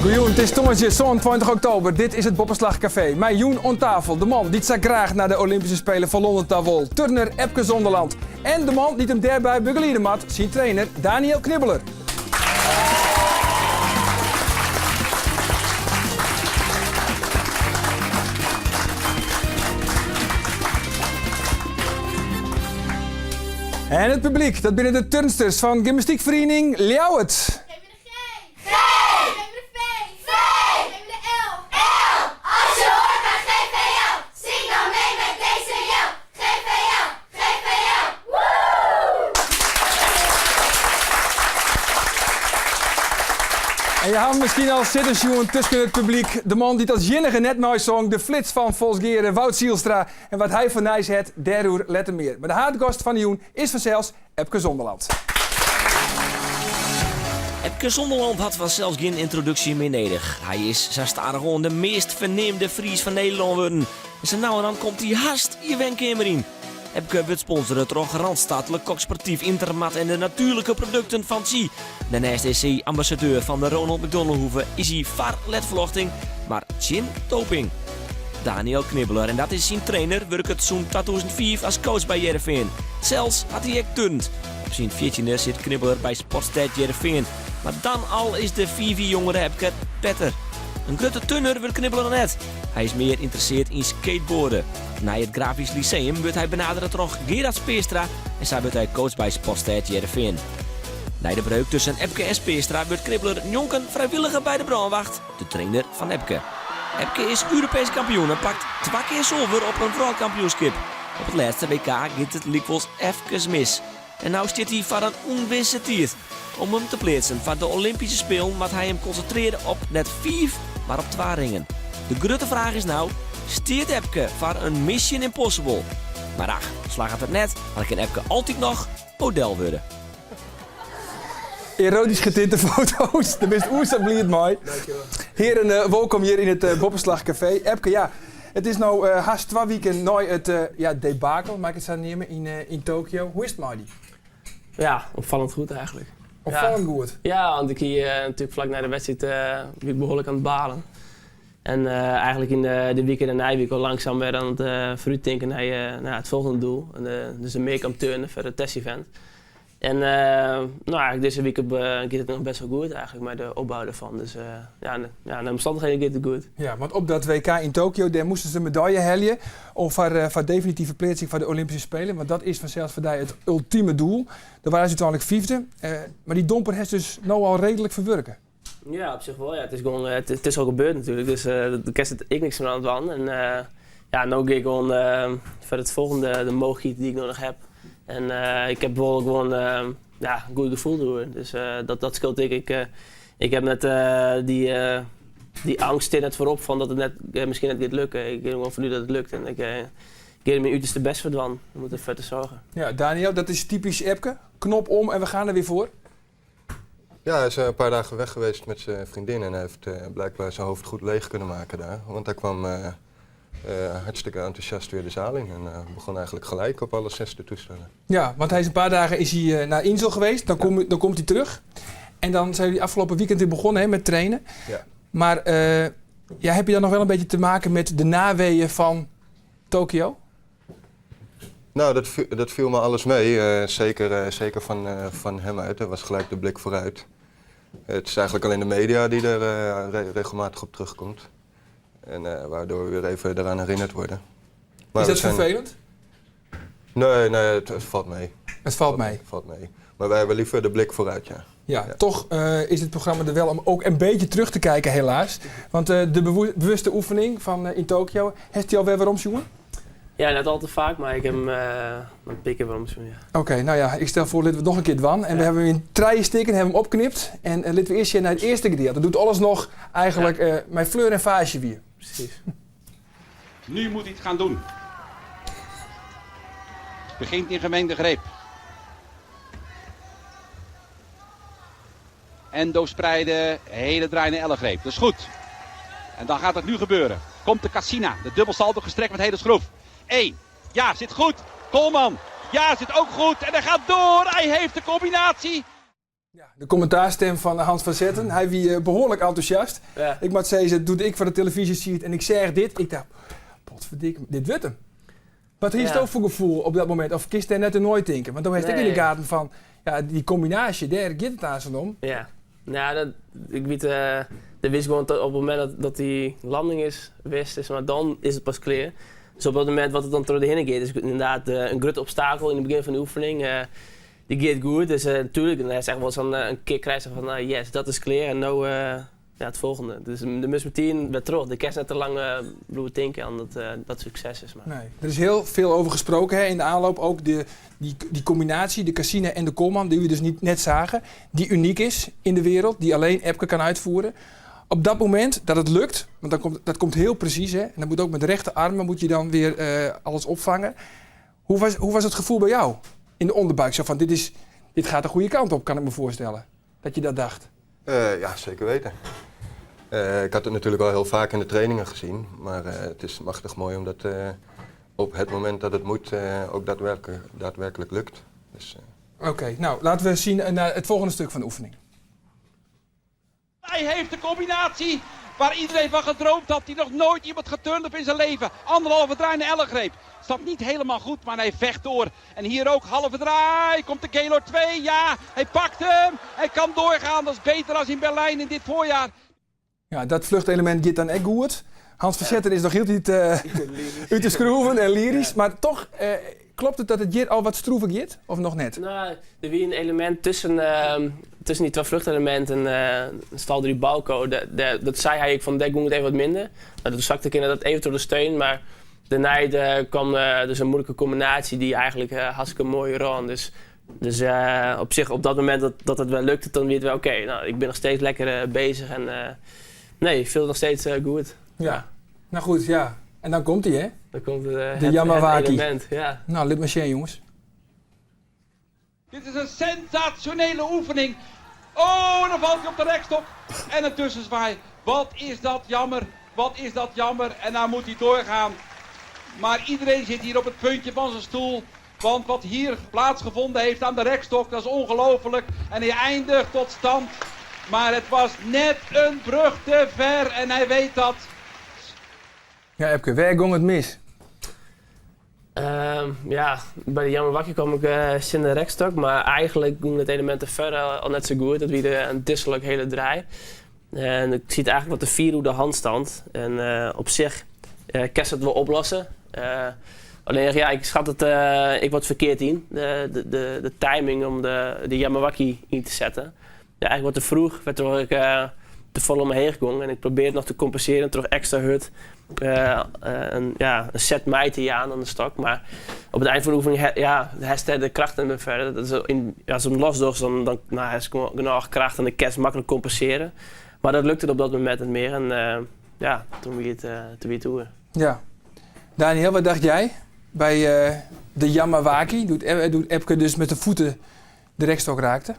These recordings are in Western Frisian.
Goejûn, it is tongersdei 27 oktober. Dit is it Boppeslach Kafee. Mei jûn oan tafel de man dy't sa graach nei de Olympyske Spelen fan Londen ta wol, turner Epke Zonderland. En de man dy't him dêrby begeliede moat, syn trainer Daniël Knibbeler. En it publyk, dat binne de turnsters fan gymnastykferiening Ljouwert. Geef me de G! G! Geef me de V! V! Geef me de L! L! Als je hoort bij GVL, zing dan mee met deze yell. GVL, GVL, woe! En je hawwe miskien al sitten sjoen tusken it publyk, de man dy't as iennige net meisong, de flits fan Folsgeare, Wout Zijlstra. En wat hy foar nijs hat, dêroer letter mear. Mar de haadgast fan de jûn is fansels Epke Zonderland. Epke Zonderland hat fansels gjin yntroduksje mear nedich. Hy is sa stadichoan de meast ferneamde Fries fan Nederlân wurden. En sa no en dan komt hy hast je wenkeamer yn. Epke wurdt sponsore troch Randstad, Le Coq Sportief, Intermat en de natuerlike produkten fan Chi. Dêrneist is hy ambassadeur fan de Ronald McDonaldhoeve, is hy foar ledferljochting, mar tsjin doping. Daniël Knibbeler, en dat is syn trainer, wurket sûnt 2005 as coach by Hearrenfean. Sels hat hy ek turnd. Op syn fjirtjinde sit Knibbeler by Sportstêd Hearrenfean. Mar dan al is de fiif jier jongere Epke better. In grutte turner wurdt Knibbeler noch net. Hy is mear ynteresseard yn skateboarde. Nei it Grafysk Lyceum wurdt hy benadere troch Gerard Speerstra en sa wurdt hy coach by Sportstêd Hearrenfean. Nei de breuk tusken Epke en Speerstra wurdt Knibbeler njonken frijwilliger by de brânwacht de trainer fan Epke. Epke is Europeesk kampioen en pakt twa kear sulver op in wrâldkampioenskip. Op it lêste WK giet it lykwols efkes mis. En no stiet hy foar in ûnwisse tiid. Om him te pleatsen foar de Olympyske Spelen moat hy him konsintrearje op net fiif, mar op twa ringen. De grutte fraach is no, stiet Epke foar in Mission Impossible? Mar ach, slagget it net, dan kin Epke altyd noch model wurde. Eroatysk getinte foto's, dêr bist oer sa bliid mei. Hearen, wolkom hjir yn it Boppeslach Kafee. Epke, ja, it is no hast twa wiken nei it ja, debakel, mei ik it sa neame, yn Tokio. Hoe is it mei dy? Ja, opvallend goed eigenlijk. Opvallend goed? Ja, want ik hie natuerlik flak nei de wedstriid wie ik behoarlik oan it balen. En eigenlijk yn de wike dêrnei wie ik al langzaam wer oan it foarúttinken nei it folgjende doel. Dus de mearkamp turnen foar it testevent. En no eigenlijk dizze wike giet it noch best wol goed eigenlijk mei de opbou derfan. Dus ja, nei omstannichheden giet it goed. Ja, want op dat WK yn Tokio, dêr moasten se in medalje helje om foar foar definitive pleatsing foar de Olympyske Spelen. Want dat is fansels foar dy it ultime doel. Dêr waarden se úteinlik fyfde. Mar dy domper hast dus no al reedlik ferwurke. Ja, op sich wol. Ja. It is gewoan, it is al gebeurd natuerlik, dus dêr kinst ek niks mear oan dwaan. En ja, no gean ik gewoan foar it folgjende, de mooglikheid dy't ik no noch heb. En ik heb wol gewoan ja, in goed gefoel deroer. Dus dat skeelt ek. Ik, ik heb net dy, dy eangst stean net foarop fan dat it net, miskien net giet lukken. Ik gean der gewoan fanút dat it lukt en ik gean der myn uterste bêst foar dwaan om derfoar te soargjen. Ja, Daniël, dat is typysk Epke. Knop om en we gaan der wer foar. Ja, hij is een paar dagen weg geweest met zijn vriendin en hij heeft blijkbaar zijn hoofd goed leeg kunnen maken daar. Want hij kwam hartstikke enthousiast weer de zaal in en begon eigenlijk gelijk op alle zes de toestellen. Ja, want hij is een paar dagen is hij, naar Insel geweest, dan, kom, dan komt hij terug. En dan zijn jullie afgelopen weekend weer begonnen hè, met trainen. Ja. Maar ja, heb je dan nog wel een beetje te maken met de naweeën van Tokio? Nou, dat, dat viel me alles mee. Zeker zeker van, van hem uit. Dat was gelijk de blik vooruit. Het is eigenlijk alleen de media die er regelmatig op terugkomt. En waardoor we weer even eraan herinnerd worden. Maar is dat zijn... vervelend? Nee, nee, het valt mee. Het valt mee? Het valt mee. Maar wij hebben liever de blik vooruit, ja. Ja, toch is het programma er wel om ook een beetje terug te kijken, helaas. Want de bewuste oefening van in Tokio, heeft hij alweer werom sjoen? Ja, net al te vaak, mar ik ha him in pear kear werom sjoen, ja. Oké, nou ja, ik stel foar, litte we it noch in kear dwaan. En we hawwe him yn trije stikken hawwe him opknipt. En litte we earst sjen nei it earste gedeelte. Doe't alles noch eigenlijk mei fleur en faasje wie. Precies. Nu moet hij het gaan doen. Begint in gemengde greep. Endo spreiden, hele draaiende ellegreep. Dat is goed. En dan gaat het nu gebeuren. Komt de Cassina, de dubbelsalto gestrekt met hele schroef. 1. Ja, zit goed. Kolman. Ja, zit ook goed. En hij gaat door. Hij heeft de combinatie. Ja, de kommentaarstim fan Hans van Zetten. Hy wie behoarlik entûsjast. Ja. Ik moat sizze, doe't ik foar de telefyzje siet en ik seach dit, ik tocht, potferdikke, dit wurdt him. Wat hiest do foar gefoel op dat momint? Of kinst dêr net oan neitinke? Want do hast ek yn de gaten fan, ja, dy kombinaasje, dêr giet it aanst om. Ja, nou, dat, ik wit, dat wist gewoan op it momint dat, dat dy landing is west, is, mar dan is it pas klear. Dus op dat momint wat it dan troch de hinne giet, is ynderdaad in grutte obstakel yn it begjin fan de oefening. Dy giet goed, dus natuerlik, dan hast echt wol sa'n kick krijst fan yes, dat is klear en no ja, it folgjende. Dus der moatst metien wer troch. Do kinst net te lang bliuwe tinken oan dat dat sukses is. Mar. Nee, der is hiel folle over gesproken hè, in de aanloop. Ook de, die, die combinatie, de Cassina en de Kolman, die we dus niet net zagen, die uniek is in de wereld, die alleen Epke kan uitvoeren. Op dat moment dat het lukt, want dan komt, dat komt heel precies, hè, en dan moet ook met de rechterarmen moet je dan weer alles opvangen. Hoe was het gevoel bij jou in de onderbuik? Zo van, dit gaat de goede kant op, kan ik me voorstellen. Dat je dat dacht. Ja, zeker weten. Ik had het natuurlijk al heel vaak in de trainingen gezien, maar het is machtig mooi omdat op het moment dat het moet ook daadwerkelijk lukt. Dus, Oké, nou laten we zien naar het volgende stuk van de oefening. Hij heeft de combinatie waar iedereen van gedroomd had. Die nog nooit iemand geturnd heeft in zijn leven. Anderhalve draai en L-greep. Staat niet helemaal goed, maar hij vecht door. En hier ook halve draai. Komt de Keylor 2. Ja, hij pakt hem. Hij kan doorgaan. Dat is beter dan in Berlijn in dit voorjaar. Ja, dat vluchtelement gaat dan echt goed. Hans van Zetten is nog heel niet uit de schroeven en lyrisch. Maar toch, klopt het dat het hier al wat stroever gaat? Of nog net? Nou, er wie een element tussen die twee vluchtelementen, stal 3 balko. Dat zei hij ik van, daar ging het even wat minder. Nou, toen zakte ik inderdaad even door de steun, maar daarna kwam dus een moeilijke combinatie die eigenlijk hartstikke mooi ran. Dus op zich, op dat moment dat het wel lukte, dan weet we oké, nou, ik ben nog steeds lekker bezig en nee, ik voel het nog steeds goed. Ja. Nou goed, ja. En dan komt hij, hè? Dan komt De het Yamawaki. element, ja. Nou, laat maar zien, jongens. Dit is een sensationele oefening. Oh, dan valt hij op de rekstok. En een tussenzwaai. Wat is dat jammer. Wat is dat jammer. En nou moet hij doorgaan. Maar iedereen zit hier op het puntje van zijn stoel. Want wat hier plaatsgevonden heeft aan de rekstok, dat is ongelooflijk. En hij eindigt tot stand. Maar het was net een brug te ver en hij weet dat. Ja, Epke, waar ging het mis? Ja, bij de Yamawaki kwam ik in de rekstok, maar eigenlijk ging het element te ver al net zo goed. Dat wie een disselijk hele draai. En ik zie het eigenlijk wat de vierhoede handstand. En op zich kan ze het wel oplossen. Alleen ja, ik schat het ik word verkeerd in. De timing om de Yamawaki in te zetten. Ja, eigenlijk wat te vroeg, waardoor ik te vol om me heen ging. En ik probeer het nog te compenseren door extra hut. Een set mij te jaan aan de stok. Maar op het eind van de oefening, ja, hij stelt de kracht in me verder. Dat is in, ja, als het los is, dan, nou, hij is gewoon genoeg kracht en de kerst makkelijk compenseren. Maar dat lukte op dat moment niet meer. En ja, toen wie het toen wie het toe. Ja. Daniel, wat dacht jij bij de Yamawaki? Doet Epke dus met de voeten de rekstok raakte?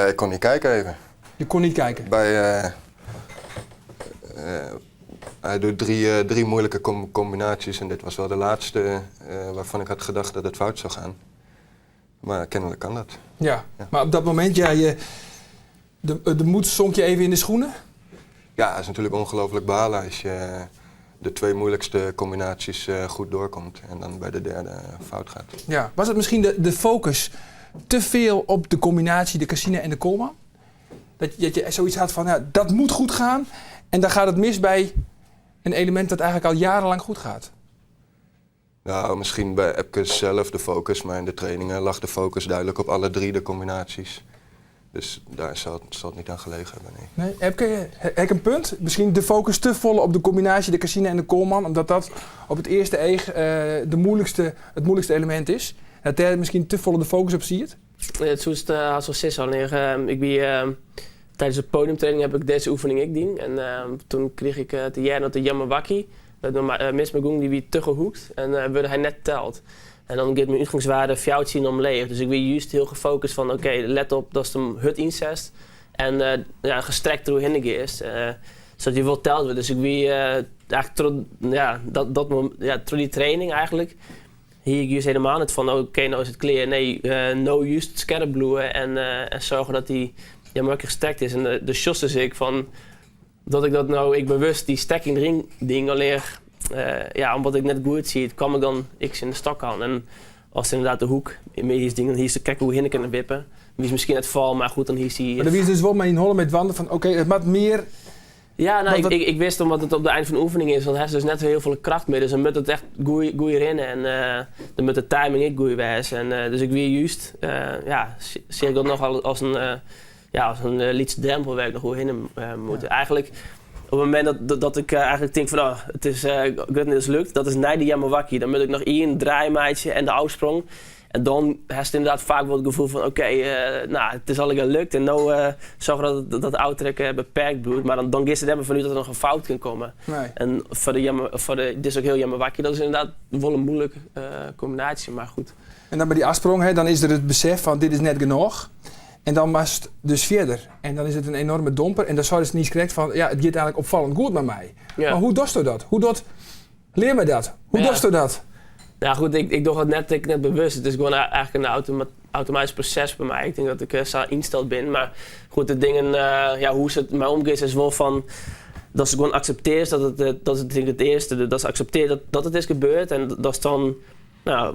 Ik kon niet kijken even. Je kon niet kijken? Hij doet drie moeilijke combinaties en dit was wel de laatste waarvan ik had gedacht dat het fout zou gaan. Maar kennelijk kan dat. Ja, Ja. maar op dat moment, ja, de moed zonk je even in de schoenen? Ja, het is natuurlijk ongelooflijk balen als je de twee moeilijkste combinaties goed doorkomt en dan bij de derde fout gaat. Ja, was het misschien de focus te veel op de combinatie, de Cassina en de Kolman? Dat je zoiets had van, ja, dat moet goed gaan en dan gaat het mis bij een element dat eigenlijk al jarenlang goed gaat. Nou, misschien bij Epke zelf de focus, maar in de trainingen lag de focus duidelijk op alle drie de combinaties. Dus daar zal het niet aan gelegen hebben, nee. Nee, Epke, heb ik een punt? Misschien de focus te vol op de combinatie de Cassina en de Kolman, omdat dat op het eerste eeg het moeilijkste element is. Dat daar misschien te volle de focus op ziet? Ja, het is als wel zes al neer. Ik ben tijdens de podiumtraining heb ik deze oefening ik dien. En toen kreeg ik te jaren dat de Yamawaki, dat de Miss Magoon die wie te gehoekt en wilde hij net telt. En dan gaat mijn uitgangswaarde fout zien omleeg. Dus ik ben juist heel gefocust van oké, let op dat is de hut incest. En ja, gestrekt door heen is. Zodat je wel telt wordt. Dus ik wie eigenlijk tro-, ja, dat, dat mom-, ja, door die training eigenlijk. Hie ik juist helemaal net fan oké, no is it klear. Nee, no juist skerp bliuwe en en soargje dat dy Yamawaki gestekt is. En de sjochst dus ek fan dat ik dat no ek bewust dy stekking deryn ding allinnich ja, omdat ik net goed siet, kwam ik dan ek tsjin de stok oan. En as inderdaad de hoek mear is ding, dan hiest der krekt oerhinne kinne wippe. Wie miskien net fal, mar goed, dan hiest dy. Mar der wie dus wol mei dyn holle mei dwaande fan oké, it moat mear. Ja, no, ik wist omdat it op de ein fan de oefening is, dan hast dus net hiel folle kracht mear. Dus dan moat it echt goeie rinne en dan moat de timing ek goeie wêze. En dus ik wie juist, ja, seach ik dat noch as in, ja, as in lytse drempel wêr't ik noch oerhinne moet. Eigentlik op it momint dat ik eigentlik tink fan oh, it is gruttendeels lukt, dat is nei de Yamawaki. Dan moat ik noch ien draai meitsje en de ôfsprong. En dan hast inderdaad faak wol it gefoel fan oké, no, it is allegear lukt en no soargje dat dat ôftrek beperkt bliuwt. Mar dan giest der net mear fan út dat der noch in fout kin komme. Nee. En foar de jammer, foar de, dit is ek hiel Yamawaki, dat is inderdaad wol in moeilijke kombinaasje, mar goed. En dan by dy ôfsprong, hè, dan is der it besef fan dit is net genôch. En dan moatst dus fierder. En dan is it in enorme domper. En dan seidest niiskrekt fan, ja, it giet eigentlik opfallend goed mei my. Ja. Mar hoe dochsto dat? Hoe dat, lear my dat. Hoe Ja. dochsto dat? Ja, goed, ik doch it net, ek net bewust. It is gewoan eigentlik in automatysk proses by my. Ik tink dat ik sa ynsteld bin. Mar goed, de dingen, ja, hoe't it my omgiet is wol fan datst gewoan akseptearrest dat it, dat is tink ik it earste, datst akseptearrest dat it is gebeurd en datst dan No,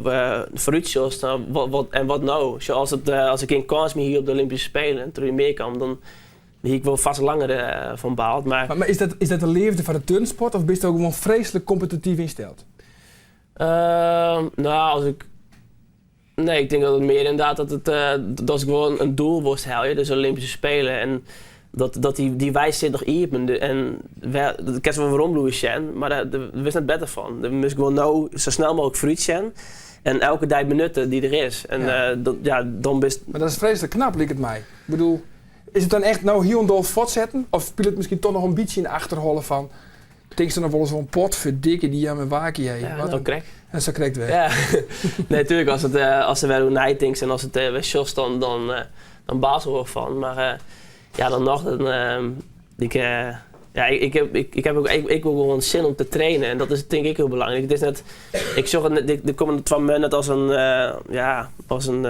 foarút sjochst, wat, en wat no? Sjoch, as, it, as ik gjin kâns mear hie op de Olympyske Spelen, troch dy mearkamp, dan hie ik wol fêst langer fan baald. Mar, Mar is dat de leafde foar de turnsport of bisto gewoan freeslik kompetityf ynsteld? No, as ik. Nee, ik tink dat it mear ynderdaad dat it, datst gewoan in doel wolst helje, dus de Olympyske Spelen. En dat dy wei sit noch iepen. En dat kinst wol werom bliuwe sjen, mar dêr wurdst net better fan. Do moatst gewoan no sa snel mooglik foarút sjen en elke dei benutte dy't der is. En ja, dan bist. Mar dat is freeslik knap, liket my. Ik bedoel, is it dan echt no hielendal fuortsetten? Of spilet it miskien toch noch in bytsje yn de achterholle fan Tinkst dan noch wolris oan potferdikke dy Yamawaki hé. Ja, Wat no in krekt. En sa krekt wer. Ja. Nee, tuerlik, as it, ast der wer oer neitinkst en ast it wer sjochst, dan, dan, dan baalst der wol fan. Mar ja, dan noch, dan, ik, ja, ik, ik, ik, ik heb ook, ik, ik wol gewoan sin om te trainen en dat is tink ik hiel belangryk. It is net, ik sjoch it net, de kommende twa moannen net as in, ja, as in,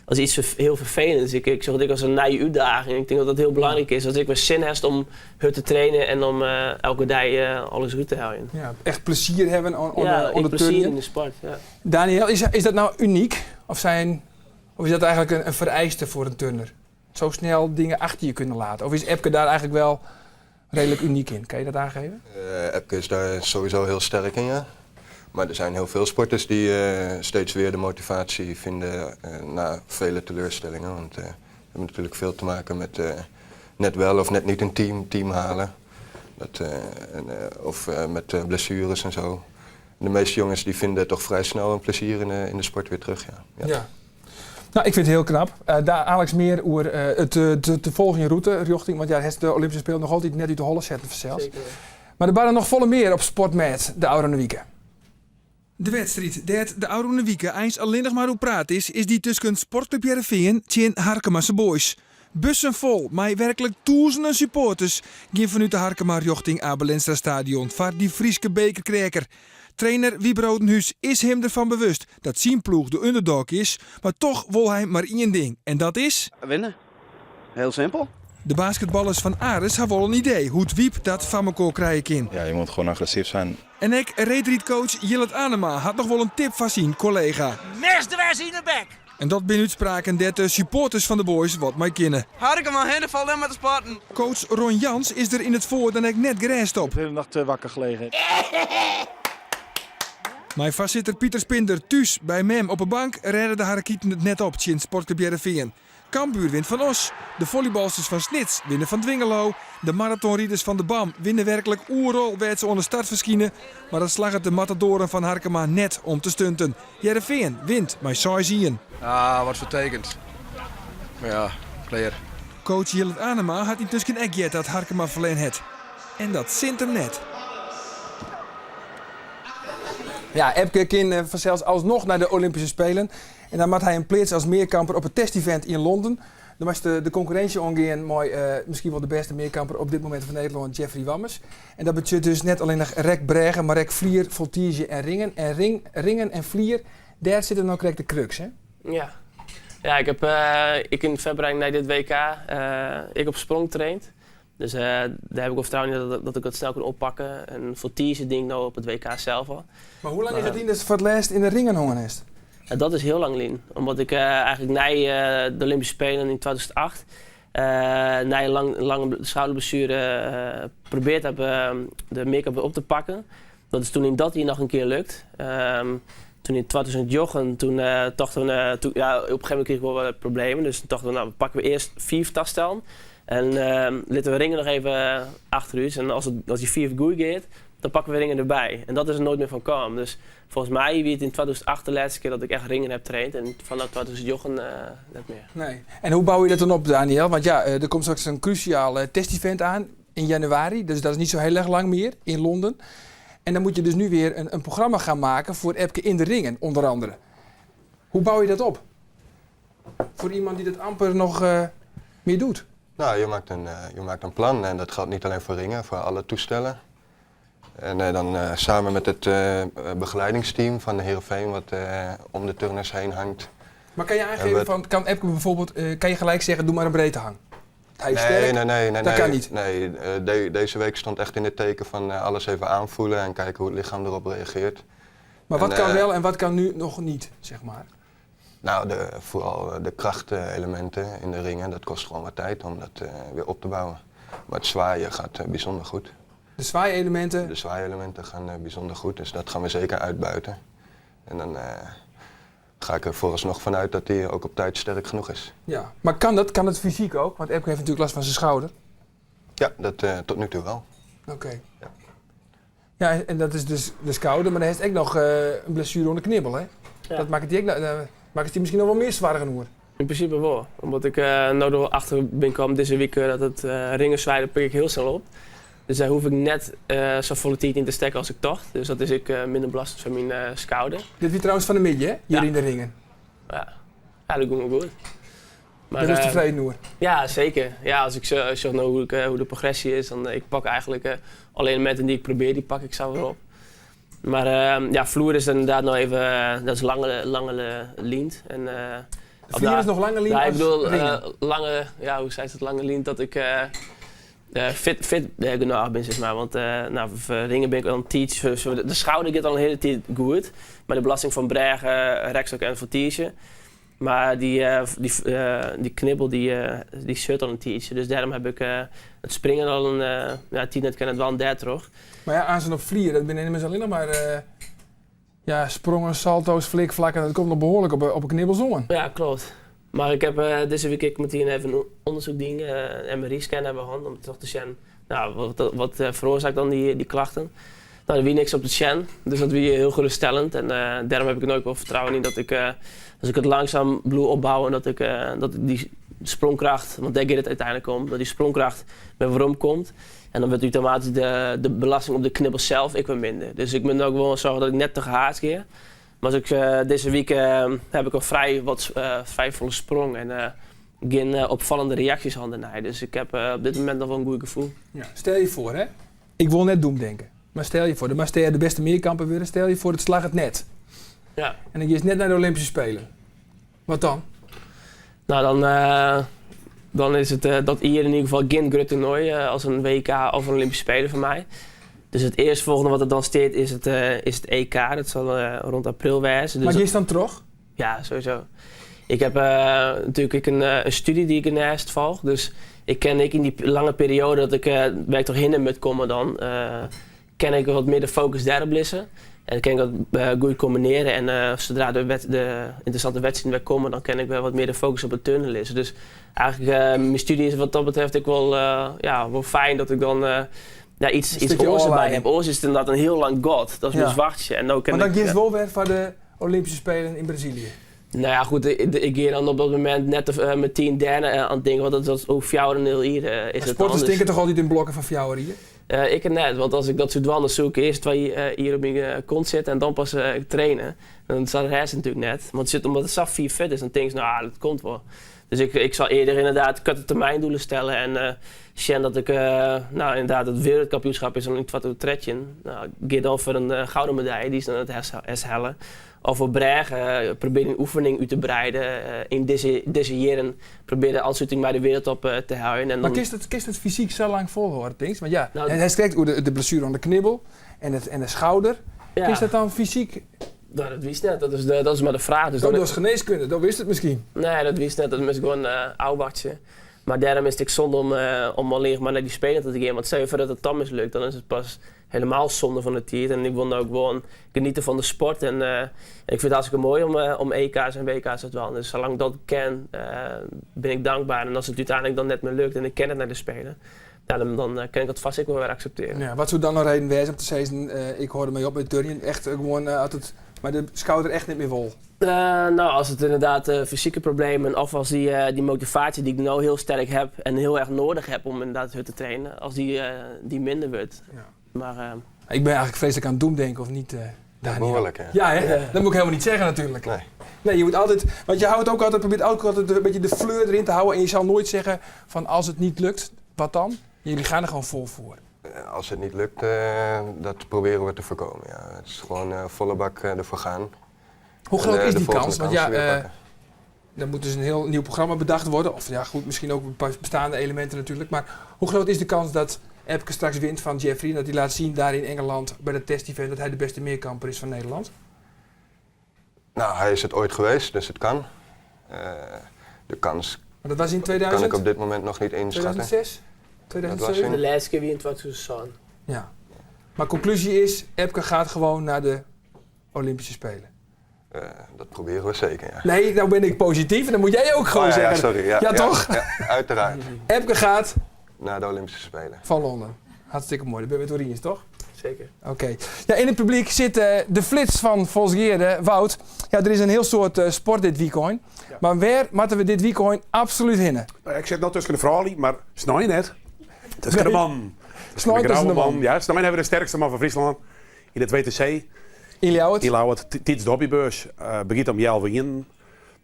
as iets hiel ferfelends. Ik, ik sjoch it ek as in nije útdaging. Ik tink dat dat hiel belangryk is. Dat ik wer sin hast om hurd te trainen en om elke dei alles út te heljen. Ja, echt plezier hawwe oan Ja, de, oan ek de plezier turnjen. yn de sport. Ja. Daniël, is dat nou unyk? Of, zijn, of is dat eigenlijk een vereiste voor een turner? Zo snel dingen achter je kunnen laten? Of is Epke daar eigenlijk wel redelijk uniek in? Kan je dat aangeven? Epke is daar sowieso heel sterk in, ja. Maar er zijn heel veel sporters die steeds weer de motivatie vinden na vele teleurstellingen. Want we hebben natuurlijk veel te maken met net wel of net niet een team halen. Dat, en, of met blessures en zo. De meeste jongens die vinden toch vrij snel een plezier in de sport weer terug. Ja. Ja. Ja. Nou, ik vind it hiel knap. Daar Alex mear oer it te folgjen rûte rjochting, want ja, hast de Olympyske Spelen noch altyd net út de holle setten fansels. Seker. Mar der barre noch folle mear op sportmêd de ôfrûne wike. De wedstriid dêr't de ôfrûne wike eins allinnich mar oer praat is, is dy tusken Sportklup Hearrenfean tsjin Harkemase Boys. Bussen fol mei werklik tûzenen supporters gean fanút de Harkema rjochting Abe Lenstra Stadion foar dy Fryske bekerkreaker. Trainer Wieb Rodenhuis is him derfan bewust dat syn ploech de underdog is, mar toch wol hy mar ien ding en dat is. Winne. Heel simpel. De basketballers fan Aris ha wol in idee hoe't Wieb dat foar mekoar krije kin. Ja, je moet gewoon agressief zijn. En ek reedrydcoach Jillert Anema hat noch wol in tip foar syn kollega. Mes dwers yn 'e bek! En dat binne útspraken dêr't de supporters fan de Boys wat mei kinne. Harkema hinne falt net mei te spotten. Coach Ron Jans is der yn it foar dan ek net gerêst op. De hele nacht wakker gelegen. Mei foarsitter Pieter Spinder thús by mem op 'e bank rêde de Harrekieten it net op tsjin Sportklup Hearrenfean. Cambuur wint fan Oss, de follybalsters fan Snits winne fan Dwingeloo, de maratonriders fan de BAM winne werklik oeral wêr't se oan de start ferskine, mar dat slagget de matadoaren fan Harkema net om te stunten. Hearrenfean wint mei 6-1. Ah, wat vertekend. Maar ja, klear. Coach Jillert Anema hat yntusken ek heard dat Harkema ferlern hat. En dat sint him net. Ja, Epke kin fansels alsnoch nei de Olympyske Spelen. En dan moat hy him pleatse as mearkamper op it testevent yn Londen. Dan moatst de konkurrinsje oangean mei miskien wol de bêste mearkamper op dit momint fan Nederlân, Jeffrey Wammes. En dat betsjut dus net allinnich rek brêge, mar ek flier, foltiizje en ringen. En ring, ringen en flier, dêr sitte no krekt de crux, hè? Ja. Ja, ik heb ik yn foarbereiding nei dit WK ek op sprong traind. Dus dêr heb ik wol fertrouwen yn dat ik dat snel kan oppakke. En foltiizje die ik no op it WK sels al. Mar hoe lang is it lyn datst foar it lêst yn de ringen hongen hast? Ja, dat is hiel lang lyn. Omdat ik eigentlik nei de Olympische Spelen yn 2008, nei in lang, lange skouderblessuere, probearre heb de mearkamp wer op te pakken. Dat is toen yn dat jier noch in kear lukt. Toen yn 2009, toen tochten we, toen, ja, op een gegeven moment krige ik wol wat problemen. Dus toen tochten we, nou, pakken we earst fiif tastellen. En litte we ringen noch even achter ús. En as, it, as dy fiif goed giet, dan pakken we ringen derby. En dat is der noait mear fan kaam. Dus folgens my wie it yn 2008 de lêste kear dat ik echt ringen heb traind. En fanôf 2009 net mear. Nee. En hoe bouwe je dat dan op, Daniël? Want ja, der komt straks in krúsjaal testevent oan yn januari. Dus dat is niet zo heel erg lang mear in Londen. En dan moet je dus nu weer een programma gaan maken voor Epke in de ringen, onder andere. Hoe bouw je dat op? Voor iemand die dat amper nog meer doet. Nou, je maakt een plan en dat geldt niet alleen voor ringen, voor alle toestellen. En dan samen met het begeleidingsteam van de Heerenveen wat om de turners heen hangt. Maar kan je aangeven van, kan Epke bijvoorbeeld, kan je gelijk zeggen, doe maar een breedte hang? Hij is Nee, sterk. nee, Dat nee. kan niet. Nee, deze week stond echt in het teken van alles even aanvoelen en kijken hoe het lichaam erop reageert. Maar wat En, kan wel en wat kan nu nog niet, zeg maar? Nou, vooral de krachtelementen in de ringen, dat kost gewoon wat tijd om dat weer op te bouwen. Maar het zwaaien gaat bijzonder goed. De zwaaielementen? De zwaaielementen gaan bijzonder goed, dus dat gaan we zeker uitbuiten. En dan ga ik er vooralsnog vanuit dat hij ook op tijd sterk genoeg is. Ja, maar kan dat? Kan het fysiek ook? Want Epke heeft natuurlijk last van zijn schouder. Ja, dat tot nu toe wel. Oké. Ja. Ja, en dat is dus de schouder, maar hij heeft ook nog een blessure onder de knibbel, hè? Ja. Dat maakt het die ook, maakt het die misschien nog wel meer zwaar genoeg. In principe wel. Omdat ik nou er achter ben kwam deze week dat het ringen zwaaien, dat pik ik heel snel op. Dus daar hoef ik net zo volle tijd in te steken als ik tocht. Dus dat is ik minder belastend voor mijn schouder. Dit wie trouwens van de midden, hè? Hier Ja. in de ringen. Ja, ja dat gaat wel goed. Maar, Ben je tevreden hoor? Ja, zeker. Ja, als ik zo zeg nou hoe de progressie is, dan ik pak eigenlijk alle elementen die ik probeer, die pak ik zo weer op. Maar ja, vloer is inderdaad nog even, dat is lange, lange lient. En, De vloer is nog langer lient Ja, ik als bedoel, ringen? lange, ja, hoe zei ze het, lange lient dat ik fit genoeg ben, zeg maar. Want nou, voor ringen ben ik al een teach. De schouder gaat al een hele tijd goed. Maar de belasting van brêge, rekstok en voltige. Maar die knibbel die zit al een tijdje. Dus daarom heb ik het springen al een ja, tien net kan het wel een derde terug. Maar ja, aan zo'n vlier, dat binnen immers alleen nog maar ja, sprongen, salto's, flikvlakken. Dat komt nog behoorlijk op een knibbelzone. Ja, klopt. Maar ik heb deze week ik meteen even een onderzoek ding, een MRI-scan hebben gehad, om toch te zien, nou, wat veroorzaakt dan die klachten. Nou, er wie niks op de scan, dus dat wie heel geruststellend. En daarom heb ik er ook wel vertrouwen in dat ik, als ik het langzaam bloed opbouw en dat ik die sprongkracht, want daar gaat het uiteindelijk om, dat die sprongkracht weer waarom komt. En dan wordt automatisch de belasting op de knibbel zelf ik weer minder. Dus ik moet ook wel zorgen dat ik net te gehaast keer. Maar als ik deze week heb ik al vrij wat vrij volle sprong en geen opvallende reacties hadden. Nee. Dus ik heb op dit moment nog wel een goed gevoel. Ja. Stel je voor, hè? Ik wil net doemdenken. Maar stel je voor, de maar de beste meerkampen worden. Stel je voor, het slag het net. Ja. En dan is net naar de Olympische Spelen. Wat dan? Nou, dan is het dat hier in ieder geval geen groot toernooi als een WK of een Olympische Spelen voor mij. Dus het eerstvolgende wat er dan staat is het EK. Dat zal rond april wezen. Dus Maar je is dan terug? Ja, sowieso. Ik heb natuurlijk ik een studie die ik ernaast volg. Dus ik ken ik in die lange periode dat ik waar ik toch hinder moet komen dan, ken ik wat meer de focus daarop liggen. En dan kan ik dat goed combineren. En zodra de interessante wedstrijden weer komen, dan kan ik wel wat meer de focus op het turnen liggen. Dus eigenlijk mijn studie is wat dat betreft ook wel fijn dat ik dan ja, Een iets stukje oors erbij oorlijn. heb. Oors is het inderdaad een heel lang god. Dat is mijn zwartje. En nou kan Maar dan ik, kies wel weer voor de Olympische Spelen in Brazilië. Nou ja, goed, ik ga dan op dat moment net de met 10 derde aan het denken, want dat is ook fjouwer en nul hier is Maar het sporters anders. denken toch altijd in blokken van fjouwer hier? Ik net, want als ik dat soort wandelen zoek, eerst 2 hier op mijn kont zitten en dan pas trainen. Dan staat de rest natuurlijk net. Want omdat het zaf 4 vet is, dan denk je, nou, dat komt wel. Dus ik, ik zal eerder inderdaad korte termijn doelen stellen en sjen dat ik, nou, inderdaad, het wereldkampioenschap is dan in 2013. Nou, ik ga dan voor een gouden medaille, die is dan het herhalen. Of op brêge, probeer een oefening uit te breiden in deze jaren. Probeer de aansluiting bij de wereldtop te houden. En Maar dan, kinst it fysyk sa lang folhâlde, tinkst? Want ja, Nou, hy sprekt oer de blessuere oan de knibbel en de skouder. Ja. Kinst dat dan fysyk? Nou, dat wist net. Dat is mar de fraach. Dus Dat dan, is geneeskunde, dat wist it miskien. Nee, dat wist net. Dat is gewoan ôfwachtsje. Mar dêrom is it ek sonde om allinnich mar nei dy Spelen ta te gean. Want stel je voor dat it dan mislukt, dan is it pas hielendal sonde fan de tiid. En ik wol no ek gewoan genietsje fan de sport. En ik fyn it hartstikke moai om EK's en WK's te dwaan. Dus salang't dat kin, bin ik tankber. En as it úteinlik dan net mear lukt en ik kin net nei de Spelen, ja, dan kin ik dat fêst ek wol wer akseptearje. Ja, wat soe dan in reden wêze om te sizzen, ik hâld dermei op mei turnjen? Echt gewoan as it mei de skouder echt net mear wol? No, as it ynderdaad fysike problemen of as dy motivaasje dy't ik no hiel sterk ha en hiel erch nedich ha om ynderdaad hurd te trainen, as dy minder wurdt. Ja. Mar, Ik bin eigentlik freeslik oan it doemdenken, of net, Daniël? Behoarlik, ja. Ja, hè? Dat moat ik hielendal net sizze natuerlik. Nee. Nee, je moet altyd, want je houdt ook altijd, probeert ook altijd een beetje de fleur erin te houden. En je zal nooit zeggen van als het niet lukt, wat dan? Jullie gaan er gewoon vol voor. Als het niet lukt, dat proberen we te voorkomen. Ja. Het is gewoon volle bak ervoor gaan. Hoe En, groot is de die volgende kans? Want kans ja, weer pakken. dan moet dus een heel nieuw programma bedacht worden. Of ja, goed, misschien ook een paar bestaande elementen natuurlijk. Maar hoe groot is de kans dat Epke straks wint van Jeffrey? En dat hij laat zien daar in Engeland bij de test-event dat hij de beste meerkamper is van Nederland? Nou, hij is het ooit geweest, dus het kan. De kans Maar dat was in kan 2000? ik op dit moment nog niet inschatten. 2006? 2007? in- De laatste keer wie in 2007. Ja. Maar conclusie is, Epke gaat gewoon naar de Olympische Spelen. Dat proberen we zeker, ja. Nee, nou ben ik positief en dan moet jij ook gewoon Oh, ja, ja, zeggen. sorry. Ja, Ja, ja, toch? Ja, uiteraard. Epke gaat Naar de Olympische Spelen. van Londen. Hartstikke mooi. Dat ben je met Orines, toch? Zeker. Oké. Ja, in het publiek zit de flits van Folsgeare, Wout. Ja, er is een heel soort sport dit weekend. Maar waar moeten we dit weekend absoluut hinnen? Nou, ik zit nog tussen de vrouwen, maar snij net. Tussen de man. Snij tussen de man. Ja, snij hebben we de sterkste man van Friesland. In het WTC. In Ljouwert. In Ljouwert. Tiets de hobbybeurs. Begint om Jelwe in.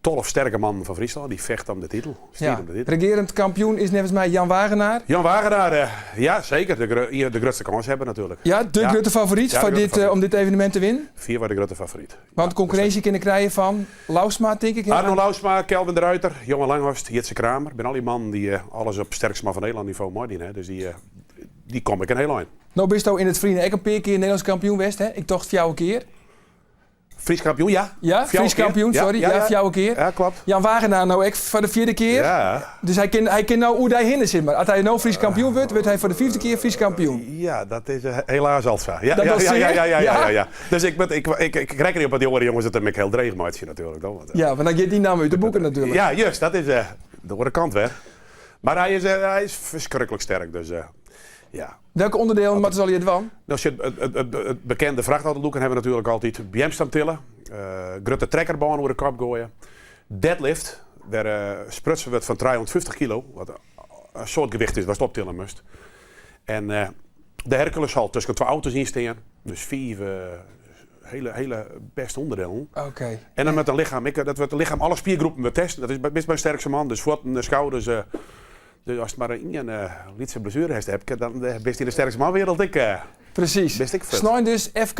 12 sterke man van Friesland. Die vecht om de titel. Strijd Ja. om de titel. Regerend kampioen is volgens mij Jan Wagenaar. Jan Wagenaar, ja zeker. De, hier de grootste kans hebben natuurlijk. Ja, de Ja. grote favoriet Ja, de voor grote favoriet. om dit evenement te winnen. Vier waren de grote favoriet. Want concurrentie kunnen krijgen van Lausma, denk ik. hè? Arno Lausma, Kelvin de Ruiter, Johan Langhorst, Jitse Kramer. Ik ben al die mannen die alles op sterkste man van Nederland niveau mooi doen. Hè. Dus die kom ik een heel eind. Nou, bist u in het vrienden ook een paar keer Nederlands kampioen geweest, hè? Ik tocht jouw keer. Fries kampioen, ja. Ja, Fjouwer Fries keer. kampioen, Ja, sorry. ja, Ja, ja. fjouwer keer. Ja, klopt. Jan Wagenaar nou ook voor de vierde keer. Ja. Dus hij kan nou hoe hij hinnen zit. Maar als hij nou Fries kampioen wordt, wordt hij voor de vijfde keer Fries kampioen. Ja, dat is helaas al zo. Ja, Dat ja, was ja, zeer? ja, ja, ja, Ja? ja, ja. Dus ik reken niet op dat die jongere jongens het hem heel dreig maakt natuurlijk. Dan, want, Ja, want dan gaat die naam uit de boeken natuurlijk. Ja, juist. Dat is de andere kant weg. Maar hij is verschrikkelijk sterk. Dus ja. Welke onderdelen moeten zal je het van? Nou, als je het bekende vrachtauto-loeken hebben we natuurlijk altijd Bjemstam tillen. Grote trekkerbaan over de kop gooien. Deadlift, daar sprutsen we het van 350 kilo. Wat een soort gewicht is, wat het optillen moest. En de Hercules zal tussen twee auto's instaan. Dus 4 hele, hele beste onderdelen. En dan met een lichaam. Ik, dat wordt het lichaam, alle spiergroepen we testen. Dat is best mijn sterkste man. Dus voeten, schouders. Dus als het maar een lietse blessure heeft, heb ik, dan ben je de sterkste man wereld. Ik Precies. Best ik fit. Snoin dus, FK,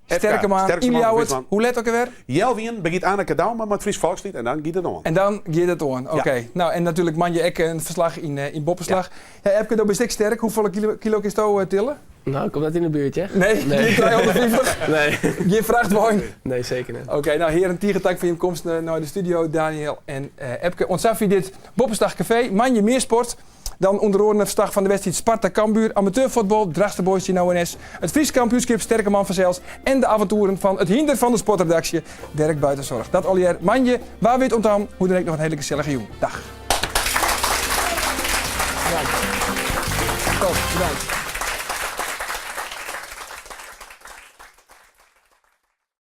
sterke man, sterkste man van Iliauwert. Friesland. Hoe let ook alweer? Jelwien begint Anneke Douma met Fries Volkslied en dan gaat het on. En dan gaat het on. Oké. Ja. Nou, en natuurlijk Manje Ekke een verslag in Boppeslag. Ja. Ja, Epke, dat is ik sterk. Hoeveel kilo is het tillen? Nou, komt dat in de buurt, hè? Nee, Nee. geen 350? Nee. Geen vrachtwagen? Nee, zeker niet. Oké, nou heren, tierentak voor je komst naar de studio, Daniel en Epke. Ontsafi dit Boppeslag Café, Manje Meersport. Dan onder andere een verslag van de wedstrijd Sparta Cambuur, amateurvoetbal, Drachtster Boys in ONS, het Fries kampioenschap Sterke Man van Zels en de avonturen van het hinder van de sportredactie, Dirk Buitenzorg. Dat alweer. Manje, waar weet ontham, hoe dan ook nog een hele gezellige jong. Dag. Bedankt. Top, bedankt.